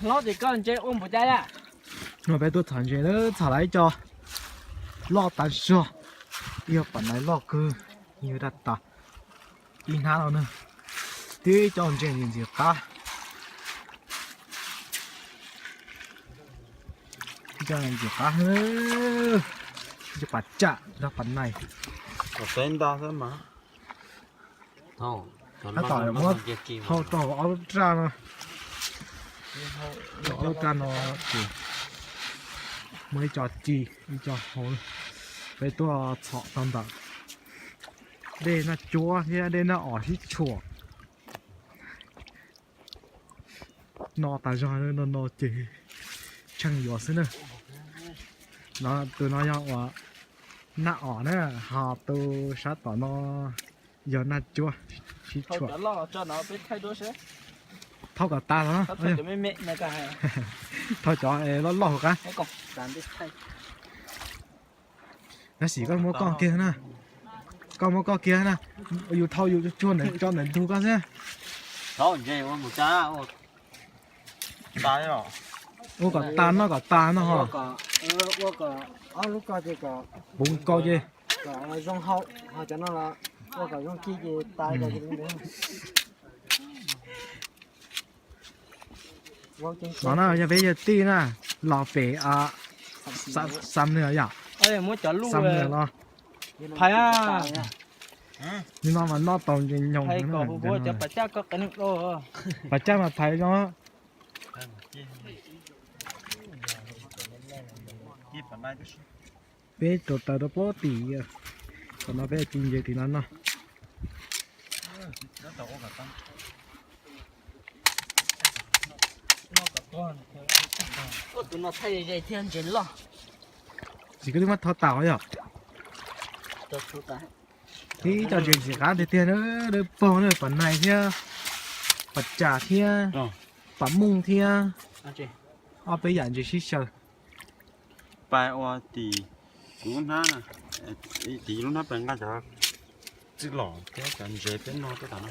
Hlob, ces koj ntse ua npaum cas yam? No peb tuaj txhom ntses na, txhom lawm ib co loj tas zog, yog pam nais loj kawg, yog daj tas ib hnab no na. Tib co ntses ntxim qab, ib co ntxim qab, ib co pam tsam nrog pam nais. Tab tom muab thau rau ob lub raj no, ob lub raj no ces muaj ib co ci, ib co hau. Peb tuaj txhom tau ntawm dej Naj Cuab thiab dej Naj Om sib tshuam. No tas zog no, no ces tsheej yuav xwb na. Tus no yog uas Naj Om na, ho tus sab tom no yog Naj Cuab sib tshuam. Thau kom tas los, thau cov loj loj hauv qab. Tab sis koj muab koj kiag na, koj muab koj kiag na, yus thau yus tsuag ntawm tso ntawm ntug koj xwb. Ua kom tas noj kom tas no ho. Puv nkaus ces. No na yog peb yog tij na, los pem Xam Nws yom, Xam Nws los phais. Nim no mas noj tau ntses nyoos. Pas caj mas phais no. Peb rau taws rau pob tim, qhov no peb ci ntses tim no no. Tus no thaij ze thiab ntses loj. Tsis, koj twb muab thau tas yom. Ib co ntses ntxim qab tiag tiag, dawb paug na, pas nais thiab, pas tsam thiab, pas mooj thiab, ob peb yam ntses sib xyaw. Pais ua tim kuv lub hnab, tim lub hnab pes nqa cov txwj lom thiab cov ntses peb noj tuaj tas no.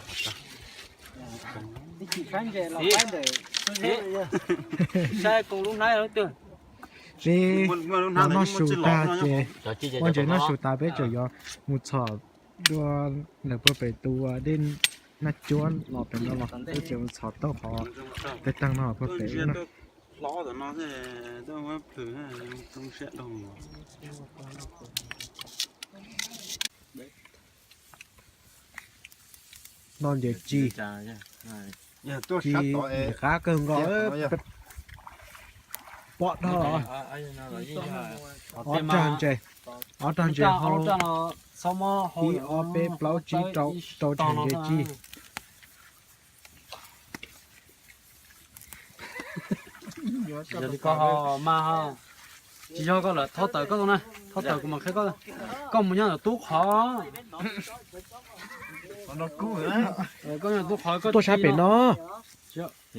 Saib koom lub hnab twg. Peb los noj su tag ces, ua ntses noj su tas peb tseem yuav mus txhom dua ntawm puag pem tus dej Naj Cuab los pem no los peb tseem mus txhom tau qhov tej teeg no puag pem na. Noj ntses ci, ci qab kawg nkaus. Pom dhau los, ob rag ntses, ob rag ntses hau, ib ob peb plaub tsib rau, rau rag ntses ci. Yog li koj ho mas ho, tsis yog koj lawm, thauj tawm koj na, thauj tawm kuv mam qhia koj. Koj mus nyob ntawm tub qhov, koj nyob tub qhov koj tuaj sab pem no,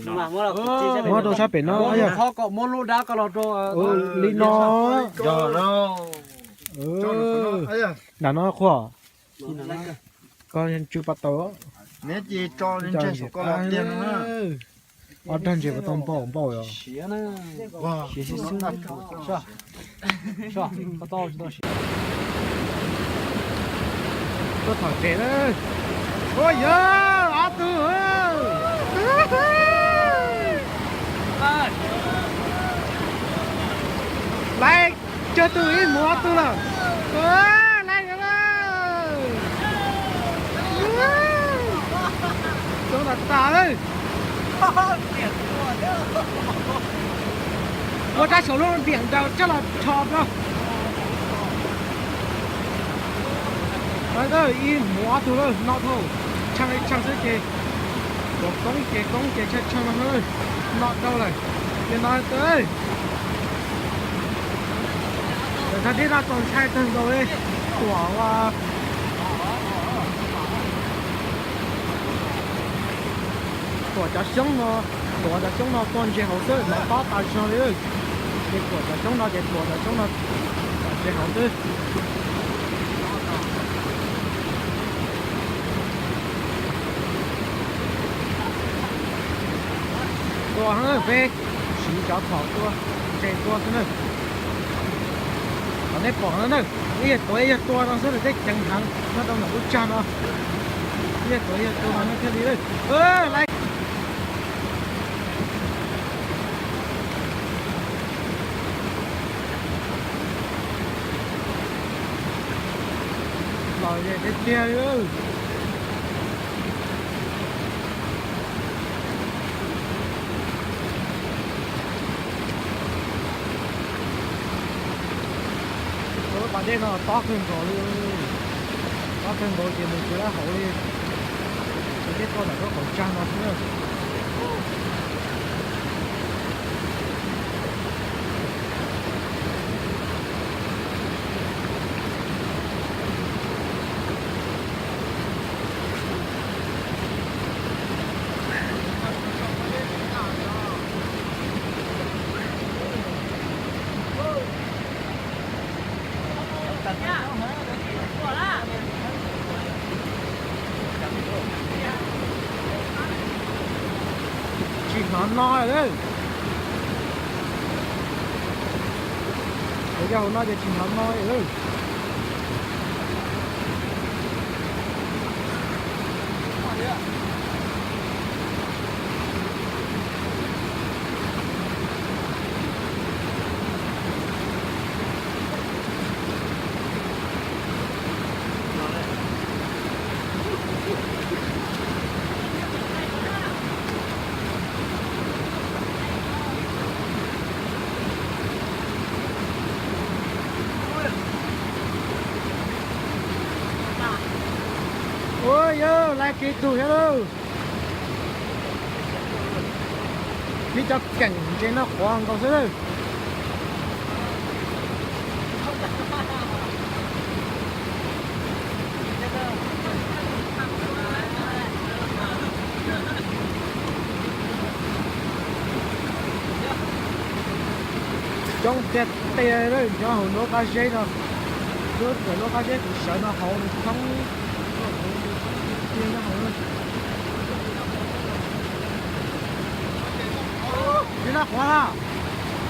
muab rau sab pem no, muab lub dab koj los rau li no. Nram no qhuas, koj tsw pas tau. Ob rag ntses puas tau npaum npaum yom? Siav xwb xwb. Tuaj txhom ntses na. Ua yog ob tug. Laiv, cog tug ib hmuv ob tug lawm. Laiv lawm. Coob tas tas lawm. Ua rab saum lub diam nraud coj los rho rau. Ib hmuv ob tug lawm, no dhau, tshee li tshee xwb ces, tuav koob ces koob ces tshee tshee no, no dhau lawm. Ces no, tag dib no txaus ntshai kawg nkaus li. Tuam, tuam cov xyoob no, tuam cov xyoob no pog ntses hauv xwb, no tob tas zog li. Ces tuam cov xyoob no ces tuam cov xyoob no ntses hauv xwb. Tuam peb Tiv cov phom tua, ntses tua xwb na. Qhov nej pom no na, ib yam tuav ib yam tua no xwb lawm, tej ceev heev nyob rau ntawm lub tsag no. Ib yam tuav ib yam tua no thiaj li lawm. Laiv los tiag tiag li. Pas dej no tob kawg nkaus li, tob kawg nkaus ces mus tsis tau hauv li. Ces thiaj tuaj ntawm lub qhov tsag no xwb na. Tsis hnov no lawm. Yog hauv no ces tsis hnov no lawm. Ua yog laiv kiv tug thiab lauj. Tib cov keem ntses noj qhuav nkaus xwb lawm. Coob tiag tiag lawm nyob hauv lub qab zeb no. Lub, lub qab zeb kuv sawv no hauv nws thoob tiag nyob hauv. Ntses noj qhuav los?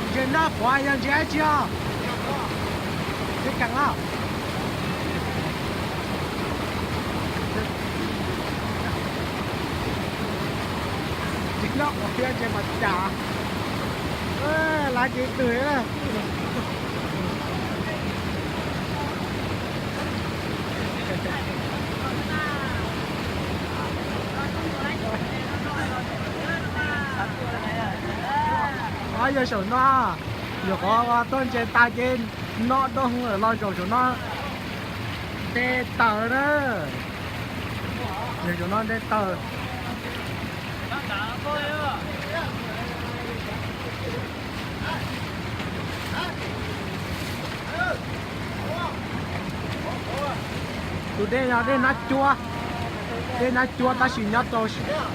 Ntses noj qhuav yog ntses dab tsi os? Ntses keem los? Ntses noj qhuav thiab ntses mas cas. Laiv kiv tug. Yog saum no, nyuam qhuav tuaj ntses tas ces noj doog lawm los zaum saum no nte taws na. Zaum no nte taws. Tus dej yog dej Nab Cuab, dej Nab Cuab tab sis nyob rau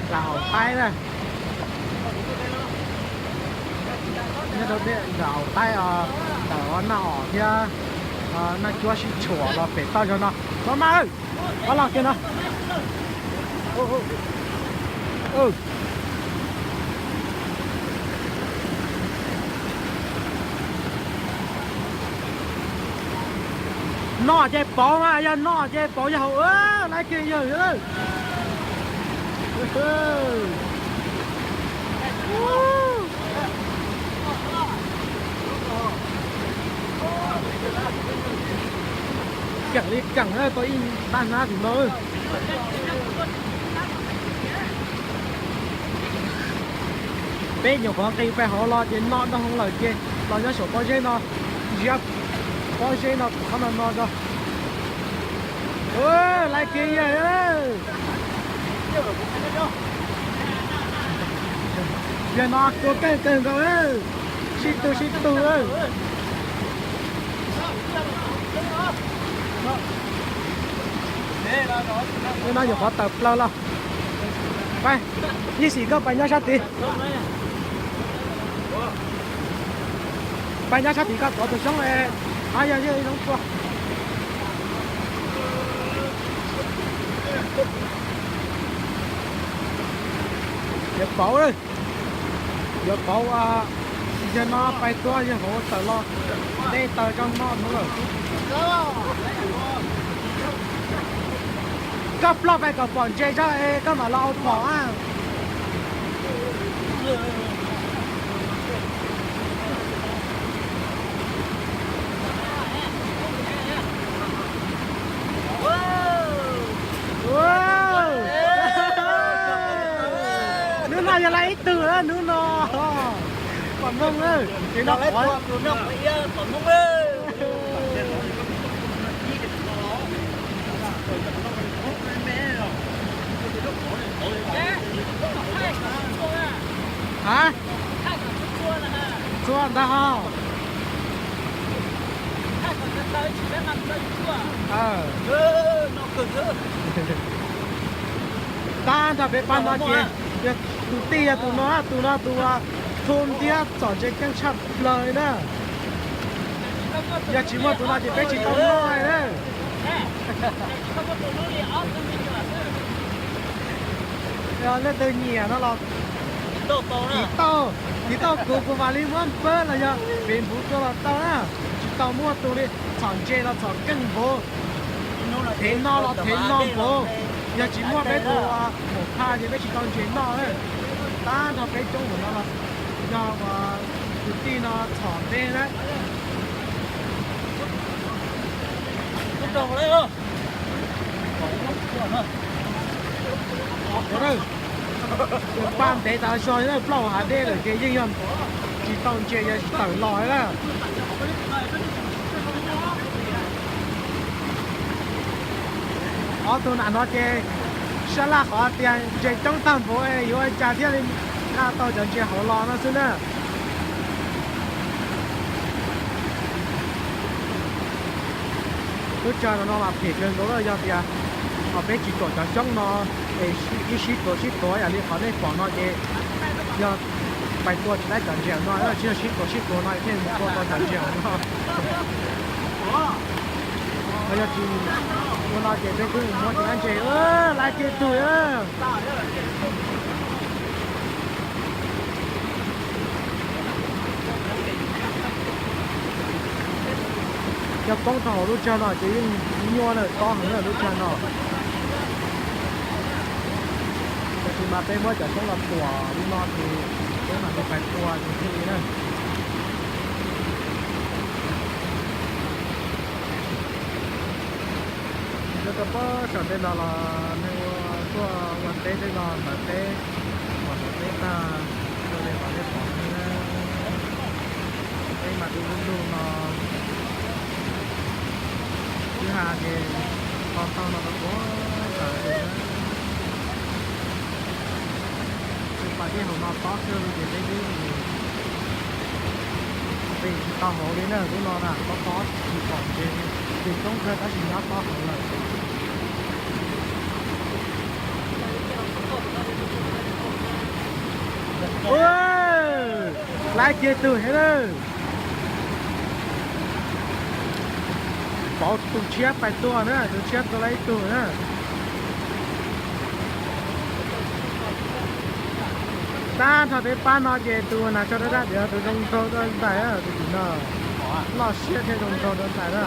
nram Haus Taib na. Nyob rau nram Haus Taib, ntawm Naj Om thiab Naj Cuab sib tshuam los pem toj zog no. Maj maj, ob los kiag no. Noj ces pauv mas, yog noj ces pauv yog hauv, laiv kiag yawg. Keem li keem tau ib ntab hnab tim no. Peb nyuam qhuav nqis pais hauv los ces noj doog lawm ces los nyob saum pob zeb no, ziab pob zeb no kuv qhov no no rau. Laiv kiag yawg. Yawg no tua keej kawg nkaus, sib tug sib tug. Tej no nyuam qhuav tawm plaws los. Pais, Yij Xim koj pais nyob sab tid. Pais nyob sab tid koj tuav tus xyoob, ab yog yog ib lub tua. Yuav pauv, yuav pauv, Yog no pais tua yog hauv tawm los, dej taws zoo no no lawm. Koj ploj pais kom pom ntses zog es koj mam los ua phom a. Hnub no yog lawv ib tug hnub no. Pom Hmoob na, ces no qhov a, txhua ntag ho. Tag nrho peb pab no ces yog tus tij yog tus no, tus no tus thum ntiab txhom ntses ceeb tshaj plaws li na. Yog tsis muaj tus no ces peb tsis tau noj li na. Leej twg nyiam no los tiv tauj, tiv tauj kuv, kuv mam li muab npawb los yog fev npuv tuaj los tau na. Tsis tau muaj tus li, txhom ntses los txhom keej npaum, thev no los thev no npaum. Yog tsis muaj peb tus pum pha ces peb tsis tau ntses noj. Tag nrho peb coob npaum no los yog uas tus tij no txhom ntev na. Paj ntev tas zog, plaub hav dej lawm ces yeej yog tsis tau ntses, yog tsis tawm los na. Ob tug nam no ces sab laj qhov tias ntses coob tag npaum yuav ua cas thiaj li nqa tau cov ntses hauv los no xwb na. Lub chaw no no mas phem kawg nkaus na, yog tias ho peb tsis tuam cov xyoob no es ib sib tuav sib tuav ib yam li qhov nej pom no ces yog pais tua tsis tau cov ntses no, tsis yog sib tuav sib tuav no thiaj mus tua tau cov ntses no. Yog tsis ua no ces peb twb muab tsis tau ntses, lawv kiag tug. Cov poob rau hauv lub chaw no ces yeej nyuaj na, tob heev na lub chaw no. Tab sis mas peb muab cov xyoob los tuam li no ces peb mam li pais tua ces thiaj li na. Nyob rau pob saum tej no los neeg ua tuaj ua teb tej no, hlawv teb, ua hlawv teb tag, tuaj li qhov nej pom no, teb mas du lug lug no, kwj ha ces to taug no rau puag saum no. Tsis pas dej hauv no tob kawg li ces peb twb mus pem tsis tau hauv li na. Lub no na tob tob tsis pom ntses li, tus coob kawg tab sis nyob tob hauv lawm. Lawv kiag tug thiab na. Pauv tus tshiab pais tua na, tus tshiab tua lawv ib tug na. Tag nrho peb pab no ces tus nas tso dab dab tias tus zoo nraug dua ntais, tus tim no loj siab thiab zoo nraug dua ntais na.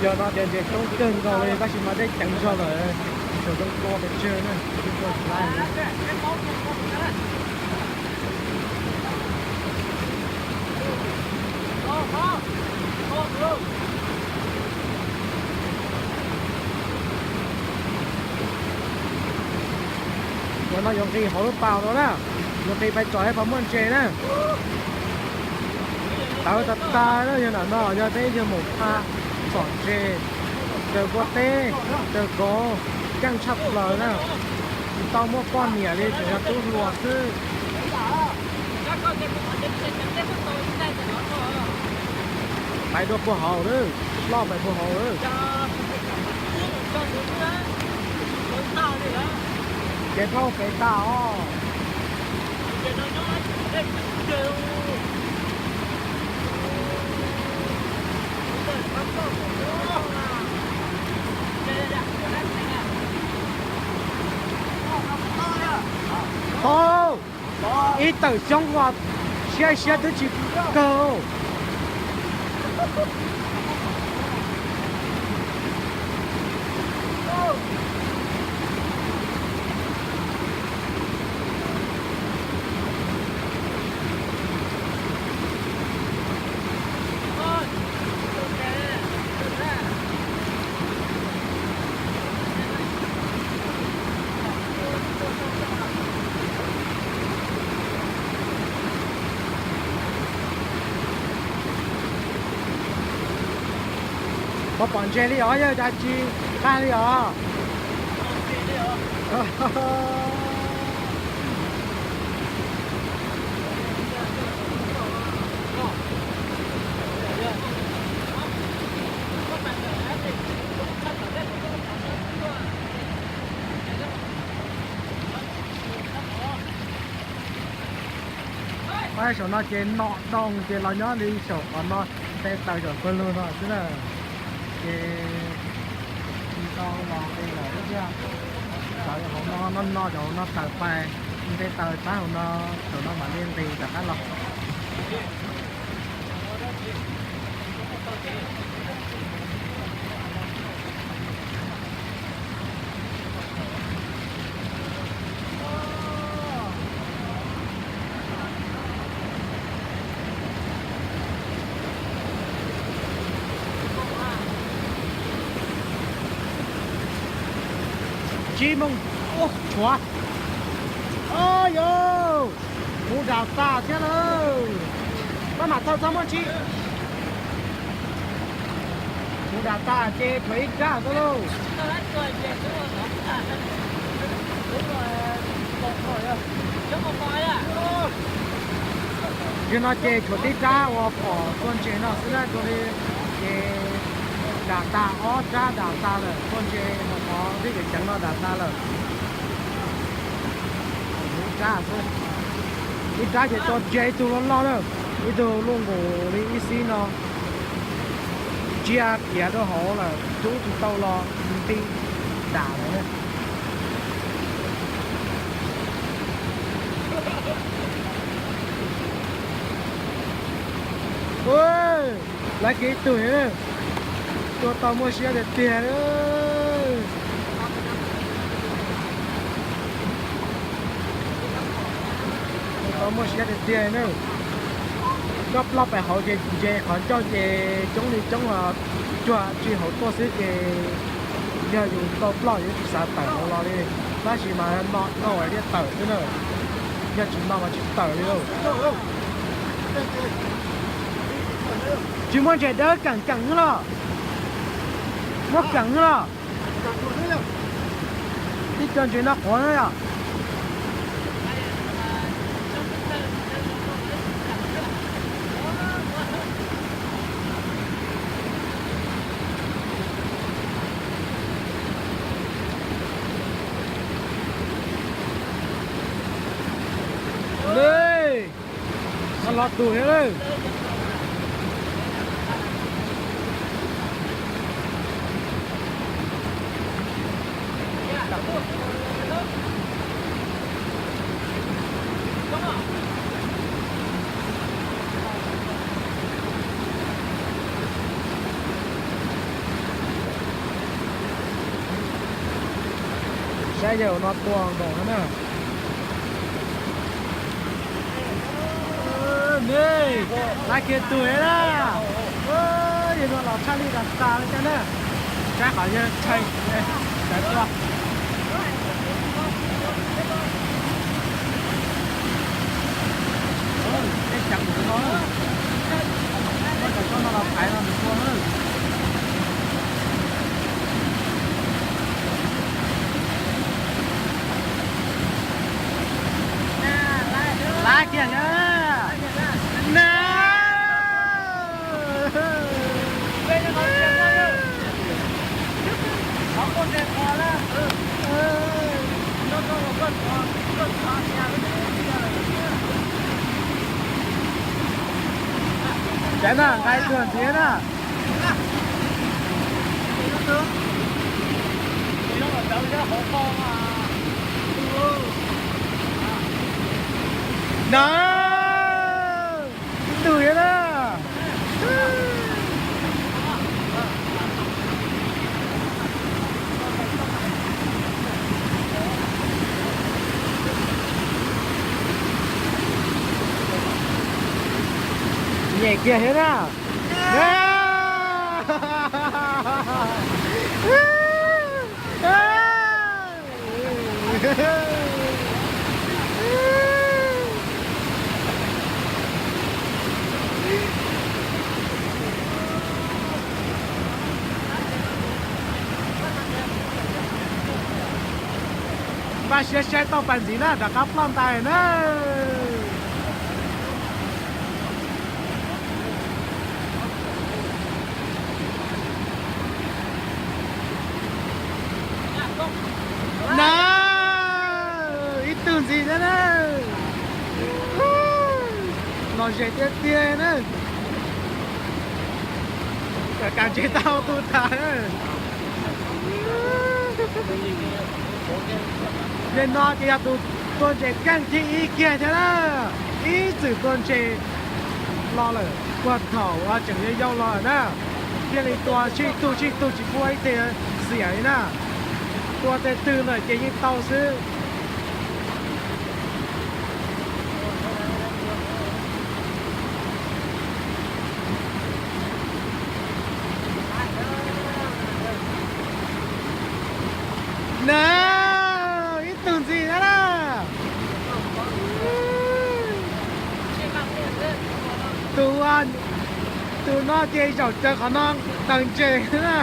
Yog no tias ntses coob kawg nkaus li tab sis mas dej ceev zog lawm, tsuas zoo tua pes tsawg na, tsis zoo tua tsis laib. Cov no yuav nqis hauv lub pas no na, yuav nqis pais tsom pom muaj ntses na. Tawv tag tag na, yog ntawm no yog peb yog mus pha txom ntses, raws npua teb, raws kauv, ceeb tshaj plaws na. Tsis tau muaj poj niam li, tseem yog tub hluas xwb. Pais dua puag hauv lawm, loj pais puag hauv lawm. Ces dhau kev tas os. Tau, ib tawm xyoob ua siab siab twb tsis kawg. Puas pom ntses li os, yog cas tsis qab li os? Saum no ces nom doog ces los nyob li saum qhov no, nte taws saum pawg lug no xwb na. Ces tsis tau los nqis lawm thiab tiag. Tawm hauv no no no, cov hauv no tawm pais, nte taws pab hauv no, saum no mam li nqis rov qab los. Tsib moos tshuav. Au yau, kuv dam tas thiab lawm. Maj mam thawj txhob muab ntsib. Kuv dam tas ces tshuav ib rab xwb lauj. Yog no ces tshuav tib rab uas pom txuas ntses no xwb na, dua li ces dam tas, ob rab dam tas lawm, txuas ntses hauv qhov ntiaj teb ceev no dam tas lawm. Ib rab xwb, ib rab ces txuas ntses ib tug loj loj na, ib tug luj nkaus li ib xib no, ntsia piav rau hauv lawm rub tsis tau los nti dam lawm. Lawv kev tug, tua tau muaj siab tiag tiag. Tau muaj siab tiag tiag na. Coj plaub pais hauv ces ntses qhov ncauj ces coob li coob, cuag tsis hauv tuaj xwb ces yog yus tau plaub yus tsis xav tawm hauv los li, tab sis mas no dhau thiaj tawm xwb na. Yog tsis no mas tsis tawm li lauj. Tsis muaj ntses dawb keem keem xwb los? Muaj keem xwb los? Tib co ntses no quav na yom. Los tus thiab lawm. Saib yawg no tua nkaus no na. Lawv kiag tug na. Yawg no los tshaj lij tas tas li cas na. Saib qhov yawg tshee, sawv tuaj. Tej xyoo no, Na, nqa ib tug ntxiv na. Na, ib tug thiab na. Nyem kiag thiab na. Npaj siab saib tau pas ntxiv na, rov qab ploj ntais na. Na, ib tug ntxiv thiab na. Lom zem tiag tiag na. Kav ntseeg tau tus tas na. Yog no ces yog tus tua ntses keej thib ib kiag thiab na. Ib txwm tua ntses los lawm puag thaum tseem yau yau los lawm na. Thiaj li tua sib tug sib tug tsis pub ib teg xiam li na. Tua teg twg lawm ces yeej tau xwb. Na, ib tug ntxiv na na. Tus, tus no ces zaum rawv qhov no taws ntses na.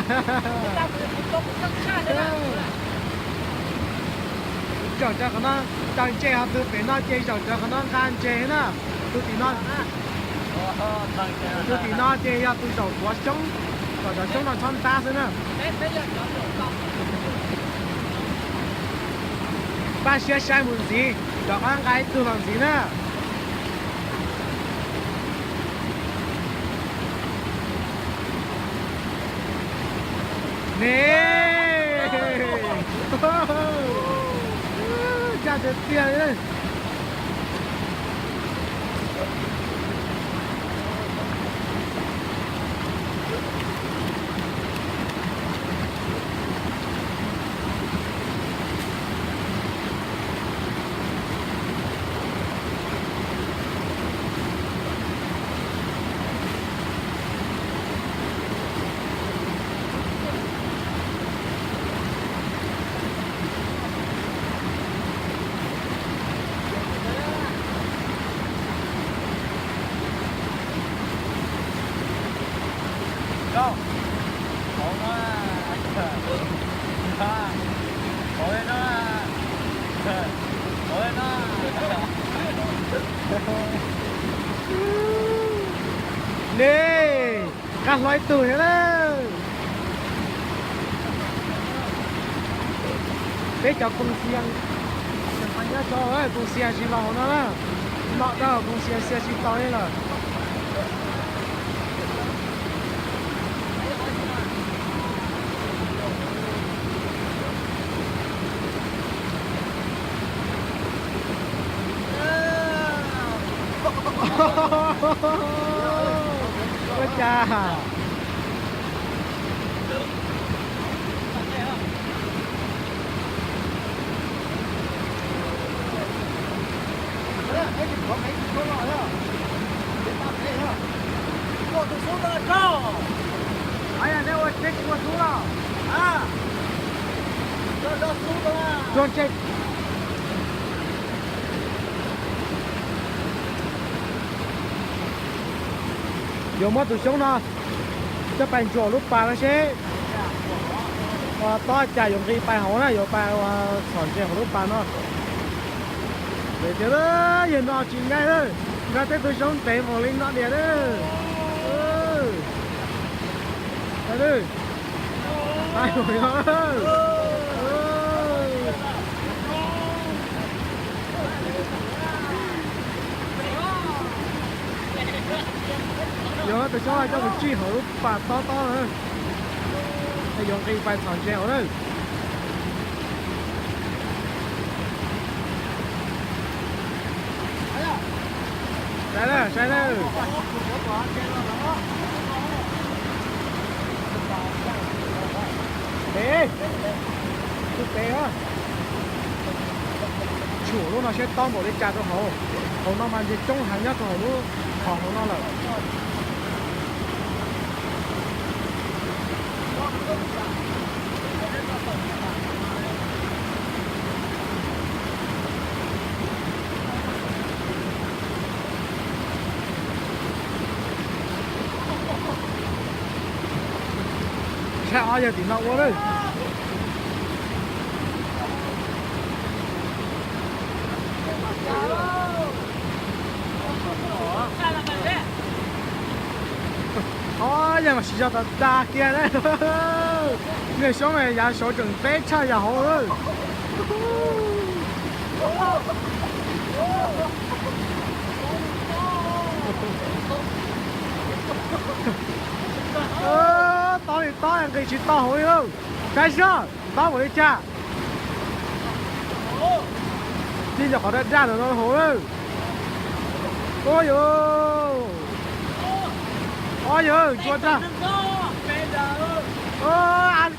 Zaum rawv qhov no taws ntses, ho tus pem no ces zaum rawv qhov no nqa ntses na. Tus tim no, tus tim no ces yog tus zaum tuav xyoob, kom cov xyoob no txhob ntab xwb na. Npaj siab saib mus ntxiv, rov qab nqa ib tug los ntxiv na. Ne, ncaj tiag tiag li. Ne, nqa hlo ib tug thiab na. Peb cov koom xia, nyob tso, koom xia tsis los hauv no na. Noj dab koom xia xia tsis tau li lawm. Ua cas? Tuag ntseg. Yuav muab tus xyoob no coj pais ntsuas lub pas no seb tob cas yuav nqis pais hauv na, yuav pais ua txhom ntses hauv lub pas no. Ces tias yawg no tsis nqaij lawm, nqa tej tug xyoob ntev npaum li no diam lawm. Yog tus xyoob coj mus tsij hauv lub pas tob tob na. Yuav nqis pais txhom ntses hauv na. Saib na, saib na. Pem, tus pem a. Tshuam lub no saib tob npaum li cas rau hauv. Hauv no mas ntses coob heev nyob rau hauv lub qhov hauv no lawm. Saib ob yawg tim no ua lawm. Ob yawg mas siv zog tas tas kiag na. Niag xyoob yav saud tseem peb tshaj yav hauv lawm. Tob li tob nqis tsis tau hauv li lauj. Saib seb tob npaum li cas. Tib cov qhov daj daj ntawm no hauv lawm. Ua yog, ua yog ntsuab tag.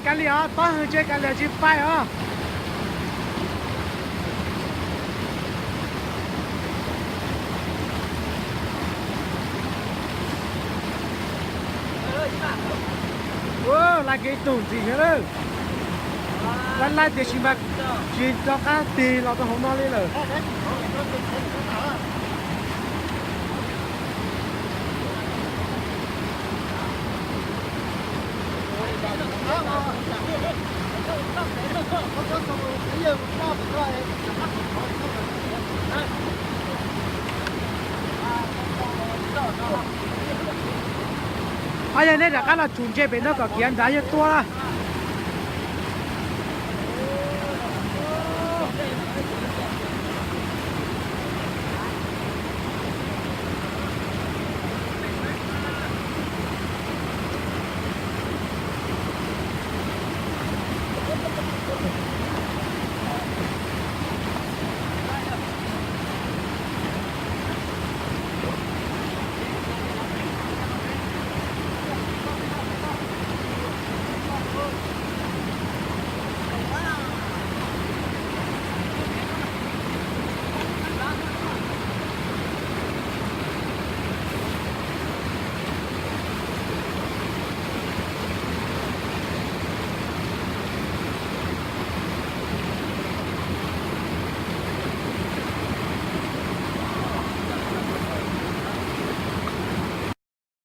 Kav liam os, tob hwv tsev kav liam tsis pais os. Laij kiag ib tug ntxiv thiab lawm. Laij laij tiam sis mas tsis rov qab tig los rau hauv no li lawm. Ab, yog nej rov qab los tshum ntses pem no kom kiav nrad yog tuaj na.